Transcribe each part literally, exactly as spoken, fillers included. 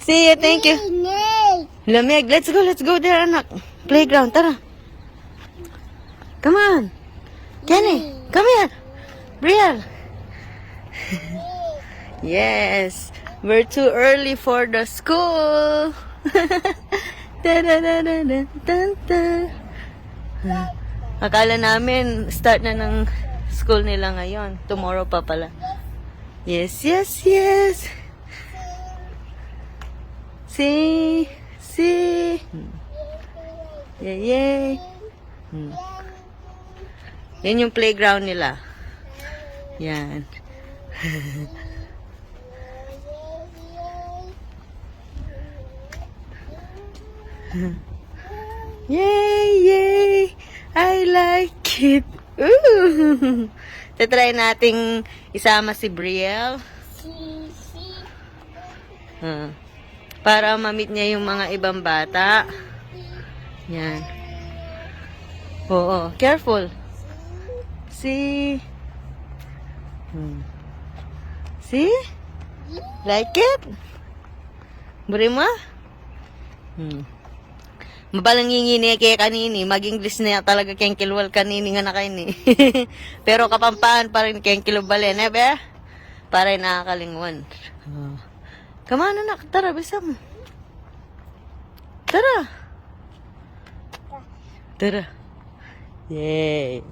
See you, thank you. Lamig. Let's go, let's go there, anak. Playground, tara. Come on. Kenny, come here. Brielle. Yes. We're too early for the school. Ta-da-da-da-da-da-da. Akala namin start na ng school nila ngayon. Tomorrow pa pala. Yes, yes, yes. See, see. Yay, yay. Hmm. Yan yung playground nila. Yan. Yay, yay. I like it. Ooh. Tatry nating isama si Brielle. Ah. Para ma-meet niya yung mga ibang bata. Yan. Oo, careful. See? Hmm. See? Like it? Buri mo? Hmm. Mabalang ngingine ke kanini, mag-English na talaga keng kilwal kanini nga na kaini. Pero Kapampangan pa rin keng kilubale, ne be? Para nakakalingwan. Oh. Come on, anak. Tara, bisa mo. Tara. Tara. Yay.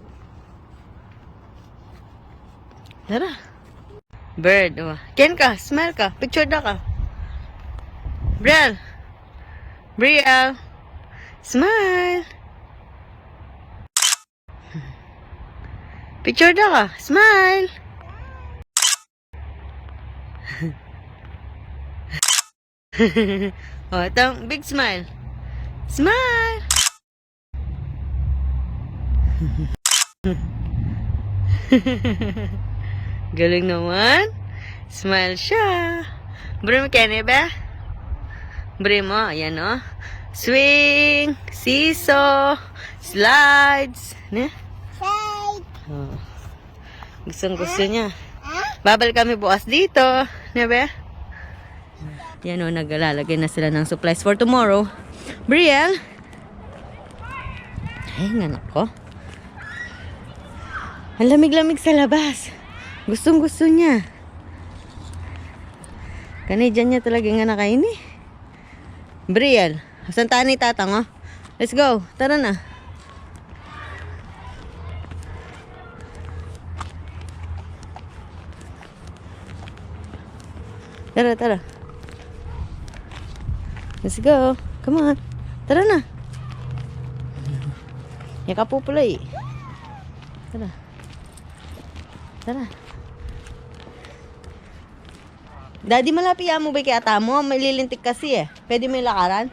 Tara. Bird, oh. Ken ka, smile ka. Picture da ka. Brielle. Brielle. Smile. Picture da ka. Smile. Oh, itong big smile. Smile! Galing naman. Smile siya. Buri mo kene, be? Buri mo, ayan, oh. Swing, seesaw, slides. Ne? Slide. Oh. Gustong gusto niya. Babalik kami bukas dito. Ne, be? Yan o, naglalagay na sila ng supplies for tomorrow. Brielle? Ay, nga nako. Ang lamig-lamig sa labas. Gustong-gusto niya. Kanay dyan niya talaga nga nakaini. Brielle, asan tani tatang, oh? Let's go. Tara na. Tara, tara. Let's go. Come on. Tara na. Yakap pupula eh. Tara. Tara. Daddy, malapit ya mu ba kaya tamu? Malilintik kasi eh. Pwede mo lakaran?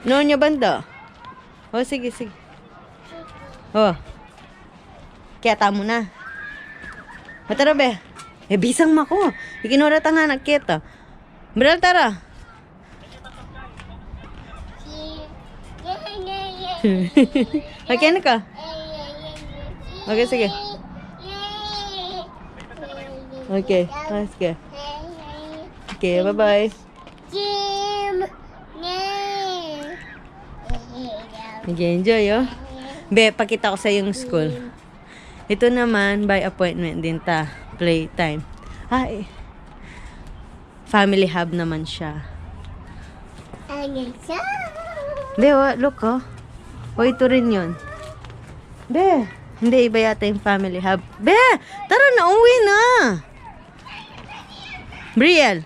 No, nya banda. O, sige, sige. O. Keta mu na. Matara, be. E, bisang mako. Ikinura ta nga nagketa. Bral, tara. Okay na ka? Okay, sige. Okay, let's go. Okay, bye-bye. Jim. Nag-enjoy, oh. Be, pakita ko sa yung school. Ito naman, by appointment din ta. Playtime. Ay. Family hub naman siya. Ano siya? Be, oh, look, oh. O, ito rin yun. Be, hindi, iba yata yung family hub. Be, tara na, uwi na. Brielle.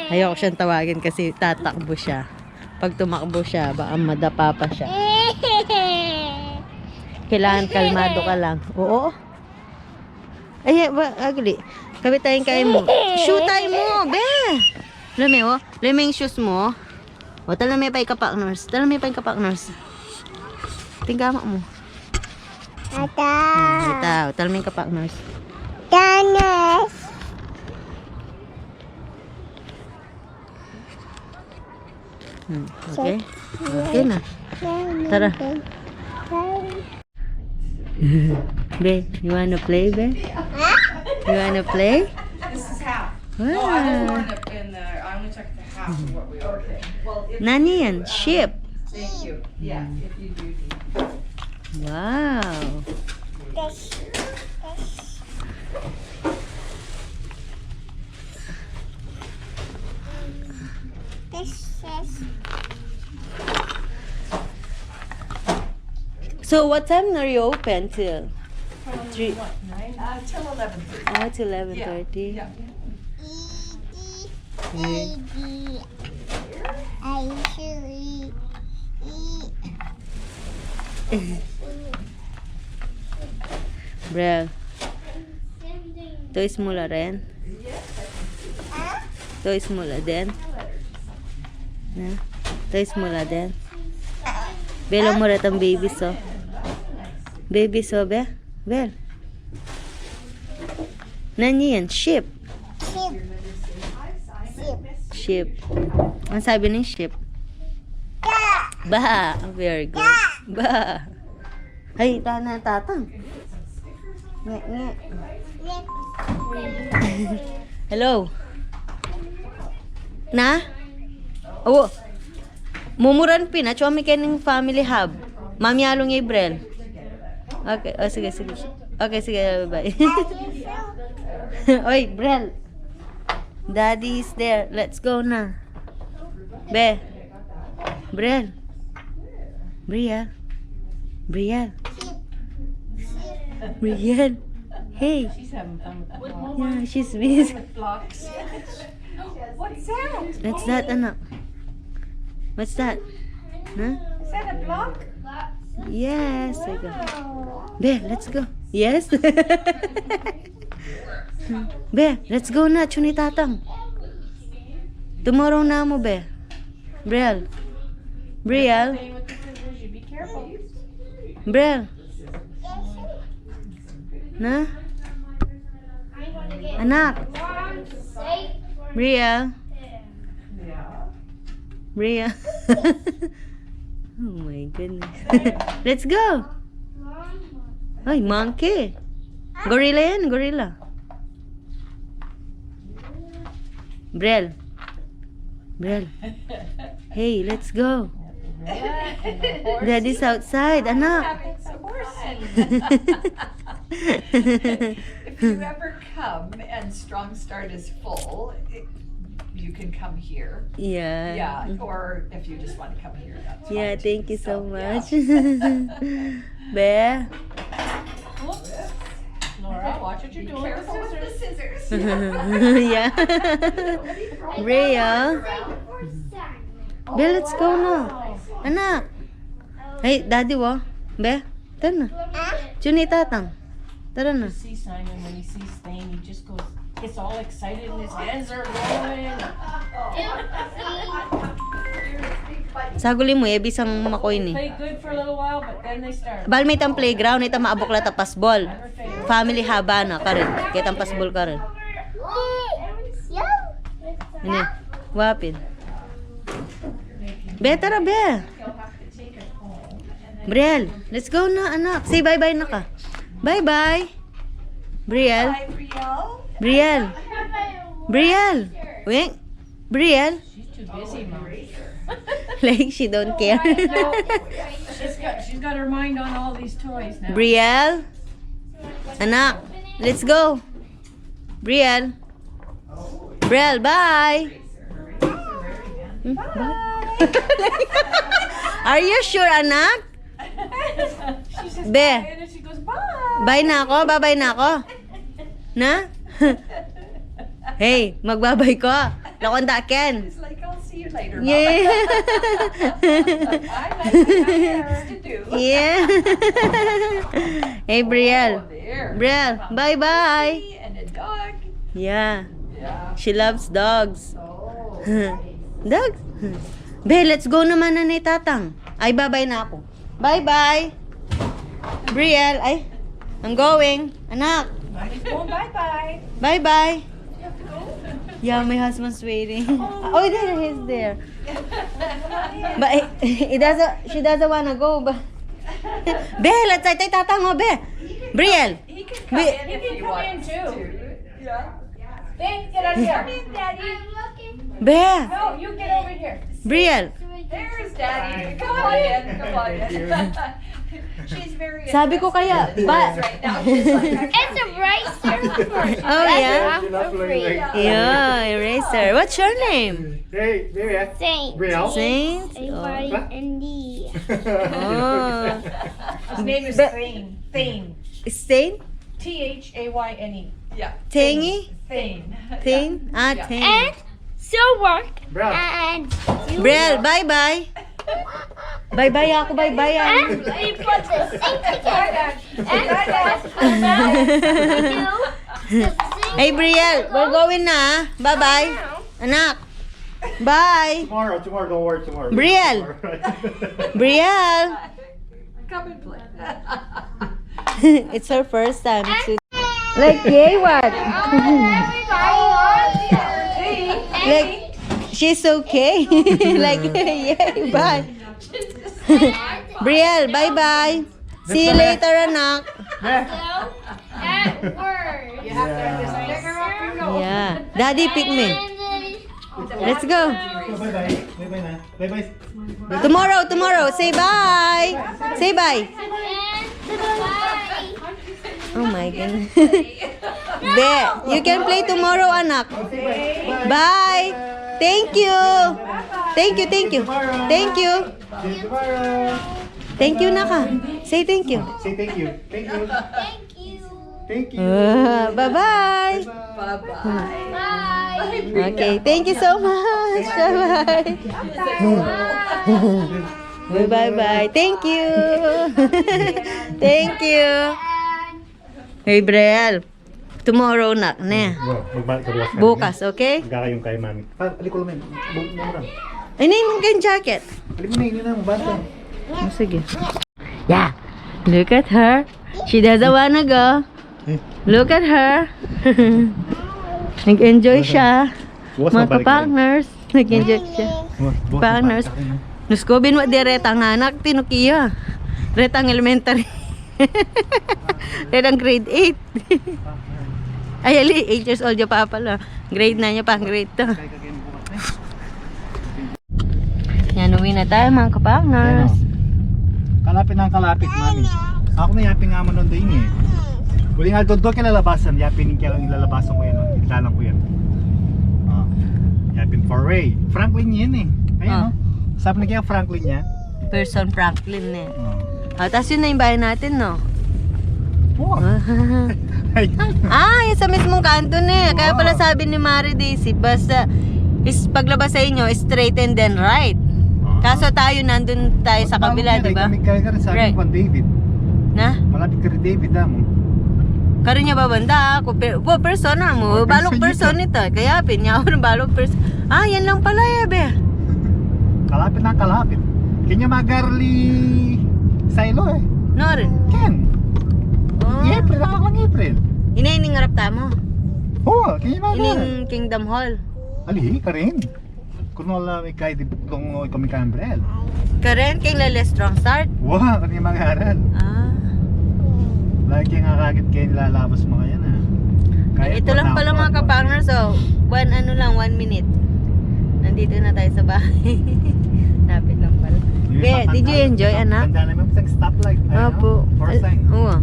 Ayoko siyang tawagin kasi tatakbo siya. Pag tumakbo siya, baka madapa pa siya. Kailangan kalmado ka lang. Oo. Ay, ba, agli. Kabit tayong kain mo. Shoe tie mo, be. Lami, oh. Lami yung shoes mo. O, tala may pa ikapak, nurse. Tala may pa ikapak, nurse. Tinggamak mo. Ata. Hmm, ita. O, tala may ikapak, nurse. Tanas. Hmm, okay? Okay na. Tara. Be, you wanna play, be? You wanna play? This is half. Wow. No, I was more in the, in the, I only took the half of what we ordered. Well, if Nani yan? Ship. Thank you. Yeah, if you do need. Wow. This, this, this is So what time are you open till? From three. What, nine? Uh, till eleven thirty. Oh, till eleven thirty. Yeah, yeah. Baby, I should eat. Bro. Toys mu la rin? Toys mu la din? Na? Toys mu la din? Bela mu retang baby so. Baby so, be? Bel. Nani yan? Sheep. Sheep. Sheep. Ang sabi ng sheep? Ba. Ba. Very good. Ba. Ay, tana, tatang. Nge, nge. Hello. Na? O, mumuran pin, atsu mi keni family hub. Mami, alung April. Okay, o, sige, sige. Okay, sige, bye-bye. Oy, Brel. Daddy is there. Let's go na. Be. Brielle. Brielle. Brielle. Brielle. Hey. She's having fun with that ball. Yeah, she's busy. With blocks. What's that? What's that, anak? What's that? Huh? Is that a block? Yes, I go. Wow. Be, let's go. Yes. Be, let's go na, atsu ni tatang. Tomorrow na mu, be. Brielle. Brielle. Brielle. Na? Anak. Brielle. Brielle. Oh my goodness. Let's go. Ay, monkey. Gorilla yan, gorilla. Brielle. Brielle. Hey, let's go. Daddy's outside, anak. Having some fun. If you ever come and Strong Start is full, it, you can come here. Yeah. Yeah, or if you just want to come here, that's fine too. Yeah, thank you so much. Be. Oops. Laura, watch what you're doing. Be careful with the scissors. Yeah. Brielle. Be, let's go na. Anak. Hey, daddy, wa. Be, tara na. Atsu ni tatang. Tara na. You see Simon, when he sees Thane, he just goes, gets all excited and his hands are going. Saguli mu, e bisang makoy ni. Play good for a little while, but then they start. Bal mete itang playground, ita maabuk la ta pasbol. Family hub na karin. Ketang pasbol karin. Ini, wa pin. Be, tara, be. Brielle, let's go na, anak. Say bye-bye na ka. Bye-bye. Brielle. Bye, Brielle. Brielle. Brielle. Wing. Brielle. She's too busy, Mom. Like she don't care. She's got, she's got her mind on all these toys now. Brielle. Anak, let's go. Brielle. Brielle, bye. Hmm, bye. Are you sure, anak? She says bye, and then she goes, bye. Bye na ako, babay na ako. Na? Hey, magbabay ko. Lakwan da ken. She's like, I'll see you later, Mom. Yeah. I might be out there to do. Yeah. Hey, Brielle. Oh, there. Brielle, bye-bye. And a dog. Yeah. Yeah. She loves dogs. Oh, nice. Dogs? Be, let's go naman na ni tatang. Ay, babay na ako. Bye-bye. Brielle, ay, I'm going. Anak. Mommy's going bye-bye. Bye-bye. You have to go? Yeah, my husband's waiting. Oh, there, he's there. But he, he doesn't, she doesn't wanna go, but Be, let's say, tatang, oh, Be. Brielle. He can come Be- in if he wants to. Yeah. Babe, get out of here. Be. No, you get over here. Brielle. There's Daddy. Come on in. Come on in. She's very Sabi ko kaya, interested in ba- this right now. She's like, It's a rice. Oh, yeah? Half of free. Yeah, eraser. What's your name? Hey, Mary. Saint. Real? Saint? A Y N D. Oh. His name is Ba- Thane. Thane. Stain? T H A Y N E. Yeah. Tangy? Thane. Thane? Ah, Yeah. Thane. And so work. Bro. And you Brielle, bye-bye. Bye-bye ako, bye-bye, ah. And we put the sink together. And you Hey, Brielle, we're going na. Bye-bye. Anak. Bye. Tomorrow, tomorrow, don't worry, tomorrow. Brielle. Tomorrow. Brielle. Come and play. It's her first time. It's like, yay, what? Like, she's okay. Like, yay, bye. Brielle, bye-bye. See you later, anak. At work. Yeah. Daddy, pick me. Let's go. Bye-bye. Bye-bye na. Bye-bye. Tomorrow, tomorrow. Say bye. Say bye. Oh my goodness. Be, you can play tomorrow, anak. Bye. Thank you. Thank you, thank you. Thank you. Thank you, naka. Say thank you. Say thank you. Thank you. Thank you. Ah, bye-bye. Bye-bye. Bye. Okay, thank you so much. Bye-bye. Bye-bye. Thank you. Thank you. Hey, Brielle. Tomorrow na, ne? Well, magbalik ka bukas, ne? Bukas, okay? Magkakayong kay mami. Pa, ali ko lang, men. Bu-, bu-, mura. Ay, na yung jacket. Ali mo na, yun na, mabasa. Oh, sige. Yeah. Look at her. She doesn't wanna go. Eh? Look at her. Nag-enjoy siya. Bukas mga mabalik na rin. Ka-partners. Nag-enjoy siya. Bukas, bukas partners. Mabalik na rin. Nus ko, binwa di retang anak, tinukiya. Retang elementary. Retang grade eight. Ay, ali, eight years old ya pa pala. Grade nine ya pa, grade two. Yan, uwi na tayo, mga ka-partners. Ayan, o. Kalapit na ang kalapit, mami. Ako na yapin nga man nung daing, eh. Uling aldo, doon kaya lalabasan, yapin kaya ang ilalabasan ko yan, o. Itlalang ko yan. O. Yapin four-way. Franklin yan, eh. Ayan, o. Sabi na kaya Franklin yan. Person Franklin, eh. O. Ah, tas yun na yung bahay natin, no? Oo. Ayan. Ah, yung sa mismong kanto na, eh. Kaya pala sabi ni Mari Daisy, basta is paglabas sa inyo, straight and then right. Ah. Kaso tayo, nandun tayo sa kabila, di ba? Malapit ka rin sa akin, Juan David. Na? Malapit ka rin, David, ah, mo. Karin niya babanda, ako, per-, po, persona mo, balong person ito, kaya pin niya ako ng balong person. Ah, yan lang pala, eh, be. Kalapit na, kalapit. Kanya magarli sa ilo, eh. No rin. Ken. Oh. April, ako lang April. Ina, ining harap tamo. Oo, kanya magarli. Ining Kingdom Hall. Ali, karin. Kuno la mi kay di dong kami kambrel. Karin, kay lele strong start. Wah, kanya mangaral. Ah. Lagi nga kakit kayo nilalabas mo ngayon, ah. Ito lang pala, mga ka-partners, so, one, ano lang, one minute. Nandito na tayo sa bahay. Lapit lang pala. Be, did you enjoy, anak? Tanda naman sa stoplight. Ayan, opo. Four sign. Oo.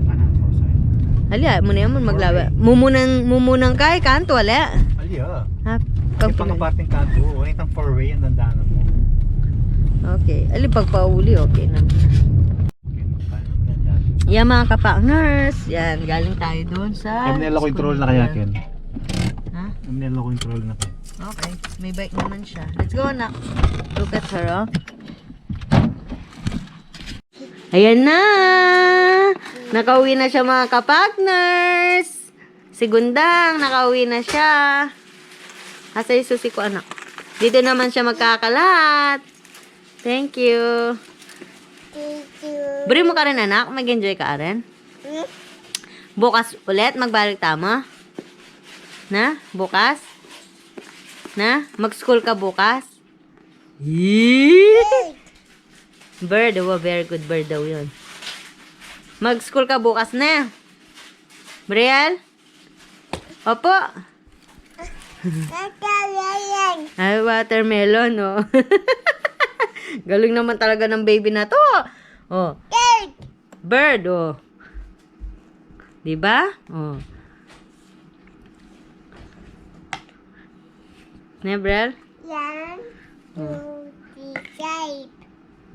Ano, four sign? Ali, ah, muna yan, maglawa. Four-way. Mumunang, mumunang ka, eh, kanto, ali. Ali, ah. Ha? Yung pangaparting kanto, o, itang four-way, ang tanda mo. Okay. Ali, pagpauli, okay naman. Yan, mga ka-partners. Yan, galing tayo doon sa M N L control na kaya, Ken? Ha? M N L control na, Ken. Okay. May bike naman siya. Let's go, anak. Look at her, oh. Ayan na! Nakauwi na siya, mga ka-partners. Si Gundang, nakauwi na siya. Asa yung susi ko, anak? Dito naman siya magkakalat. Thank you. Thank you. Bri mo ka rin, anak? Mag-enjoy ka rin? Hmm? Bukas ulit, magbalik tama? Na? Bukas? Na? Mag-school ka bukas? Yee! Bird, oh, very good bird daw yun. Mag-school ka bukas na. Briel? Opo. Watermelon. Ay, watermelon, oh. Galing naman talaga ng baby na to. Oh. Cake. Bird, oh. Di ba? Oh. Ne, Briel? Yan. Oh. Yung shape.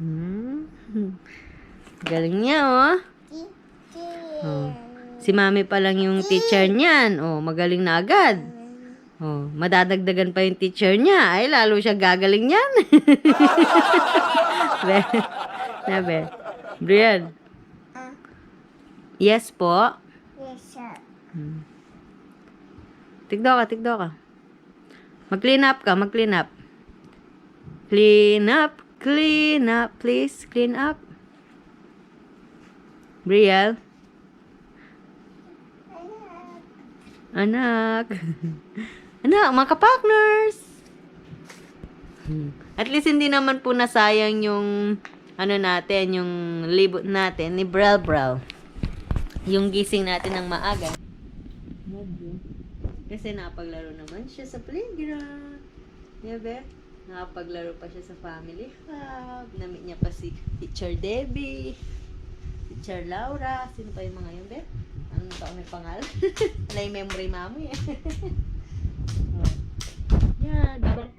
Hmm. Galing niya, oh. Teacher. Oh. Si Mami pa lang yung teacher niyan. Oh, magaling na agad. Oh, madadagdagan pa yung teacher niya. Ay, lalo siya gagaling niyan. Be, na, Be. Brian. Ah. Yes po. Yes, sir. Hmm. Tigdo ka, tigdo ka. Mag-clean up ka, mag-clean up. Clean up, clean up, please, clean up. Briel. Anak. Anak, mga ka-partners. Hmm. At least hindi naman po nasayang yung ano natin, yung libot natin ni Brel Brel. Yung gising natin ng maaga. Kasi napaglaro naman siya sa playground. Di ba, Be? Nakapaglaro pa siya sa family hub. Namit niya pa si Teacher Debbie, Teacher Laura. Sino pa yung mga yun, Be? Ano pa ang may pangalan? Wala yung memory, Mami, eh. Oh. Yan, babalik